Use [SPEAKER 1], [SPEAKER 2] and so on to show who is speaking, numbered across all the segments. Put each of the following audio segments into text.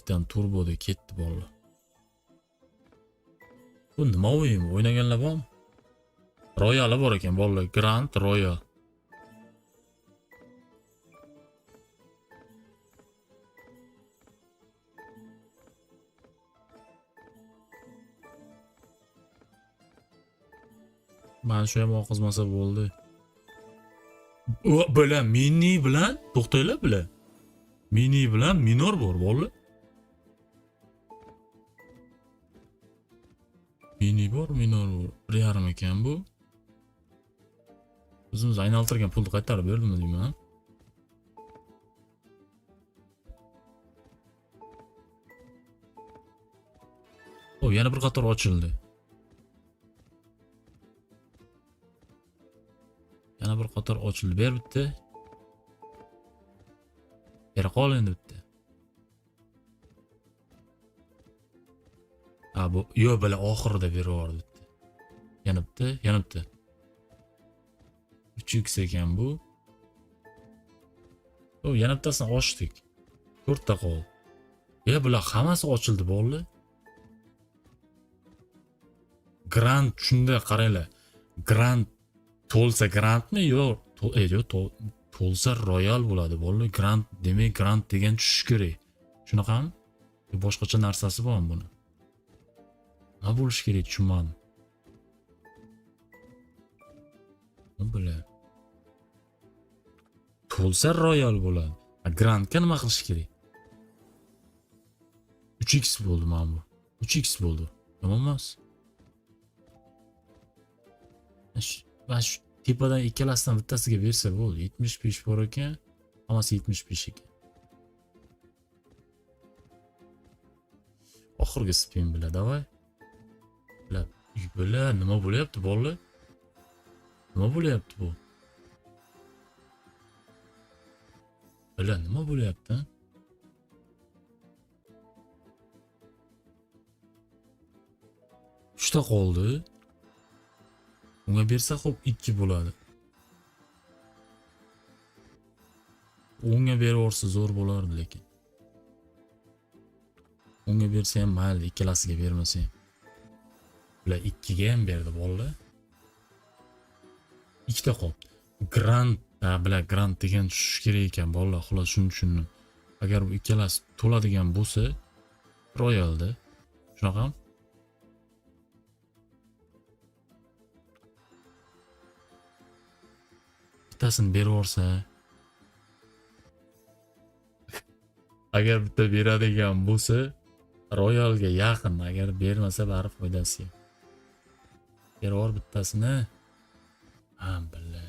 [SPEAKER 1] dan turboda ketdi bolalar. Bu nima o'yin? O'ynaganlar bormi? Royali bor ekan bolalar. Grand Royal. Mana shu ham oqizmasa bo'ldi. Bilan mini bilan to'xtanglar bilan. Mini bilan minor bor bolalar. Mini bor, minor bor. 1.5 ekan bu. O'zimiz aylantirgan pulni qaytarib berdimi deyman. O, yana bir qator ochildi. Yana bir qator ochildi. Ber bitta. Bera qol endi bitta. Ha, bu yo'q, bila oxirida berib yubordi bitta. Yana bitta, yana bitta. 3x ekan bu. O, yana bittasini ochdik. 4 ta qoldi. Ya bular hammasi ochildi bolalar. Grand shunda qaranglar. Grand to'lsa grantmi? Yo'q, yo'q, to'lsa royal bo'ladi bolalar. Grand demak grand degan tushish kerak. Shunaqami? Yo, boshqacha narsasi bormi buni? Nima bo'lishi kerak tushunmadim. Nima bo'ladi? To'lsa royal bo'ladi. A grantga nima qilish kerak? 3x bo'ldi mana bu. 3x bo'ldi. Yomon emas. Mana shu tepadan ikkalasidan bittasiga bersa bo'ldi. 75 bor ekan. Hammasi 75 ekan. Oxirgi spin bilan давай. Bilan, bilan nima bo'lyapti bolalar? Nima bo'lyapti bu? Bilan nima bo'lyapti? Uchta qoldi. Unga bersa xo'p 2 bo'ladi. Unga berib yuborsa zo'r bo'lardi lekin. Unga bersa ham mayli, ikkalasiga bermasa ham. Bular 2 ga ham berdi bolalar. Ikkita qoldi. Grand, ha, bular grand degan tushish kerak ekan bolalar, xullas shuni tushundim. Agar bu ikkalasi to'ladigan bo'lsa, royalda. Shunaqami? Bittasini berib yuborsa, agar bitta beradigan bo'lsa, royalga yaqin, agar bermasa bari foydasi yo'q. Berib yubor bittasini. Ha, billa.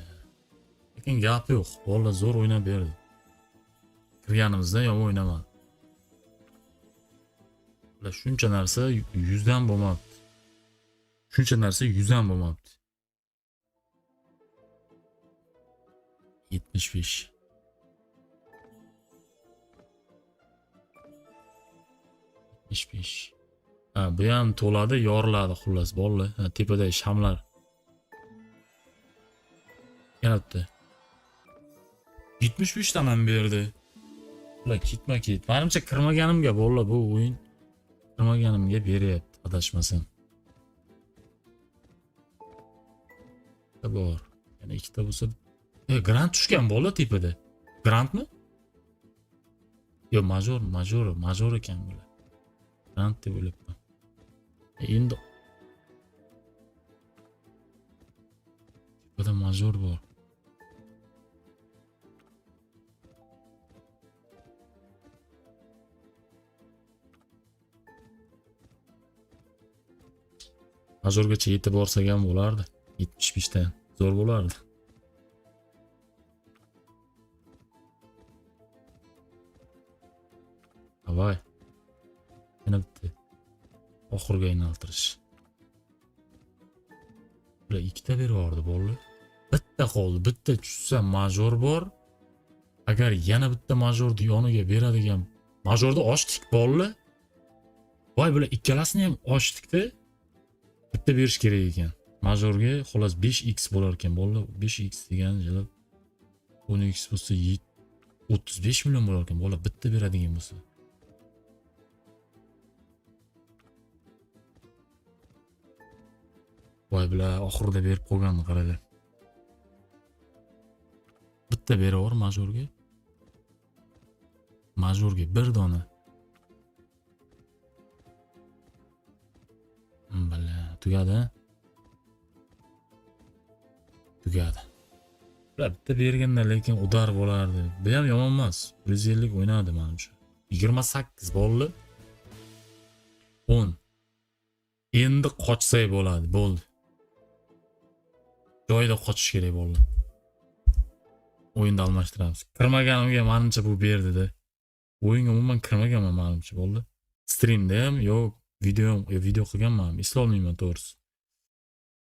[SPEAKER 1] Lekin gap yo'q. Bolalar zo'r o'ynab berdi. Kirganimizda yomon o'ynamadi. Ular shuncha narsa yuzdan bo'lmabdi. Shuncha narsa yuzdan bo'lmabdi. 75. 75. Ha, bu ham to'ladi, yoriladi xullas bolalar. Ha, tepadagi shamlar. Yana bitta. 75 dan ham berdi. Ular ketma-ket. Menimcha kirmaganimga bolalar bu o'yin kirmaganimga beryapti, adashmasam. Bitta bor. Yana ikkita bo'lsa, grant tushgan bola tepada. Grantmi? Yo'q, major, major, major ekan bular. Grant deb o'ylabman. Endi tepada major bor. Majorgacha yetib borsak ham bo'lardi. 75 dan zo'r bo'lardi. Voy. Yana bitta. Oxirgi aylantirish. Bular ikkita berib yubordi bolalar. Bitta qoldi. Bitta tushsa major bor. Agar yana bitta majorni yoniga beradigan majorni ochdik bolalar. Voy, bular ikkalasini ham ochdik-da. Bitta berish kerak ekan. Majorga xullas 5x bo'lar ekan bolalar. 5x degan jalab 10x bo'lsa 35 million bo'lar ekan bolalar bitta beradigan bo'lsa. Voy, bular oxirida berib qo'yganini qaranglar. Bitta beraver majorga. Majorga bir dona. Бля, tugadi. Tugadi. Bular bitta berganda lekin удар bo'lardi. Bu ham yomon emas. 150 o'ynadi manimcha. 28 bo'ldi. 10. Endi qochsak bo'ladi, bo'ldi. Joyida qochish kerak bo'ldi. O'yinda almashtiramiz. Kirmaganimga manimcha bu berdi-da. O'yinga umuman kirmaganman manimcha bo'ldi. Streamda ham yo'q, video video qilganman, eslolmayman to'g'risi.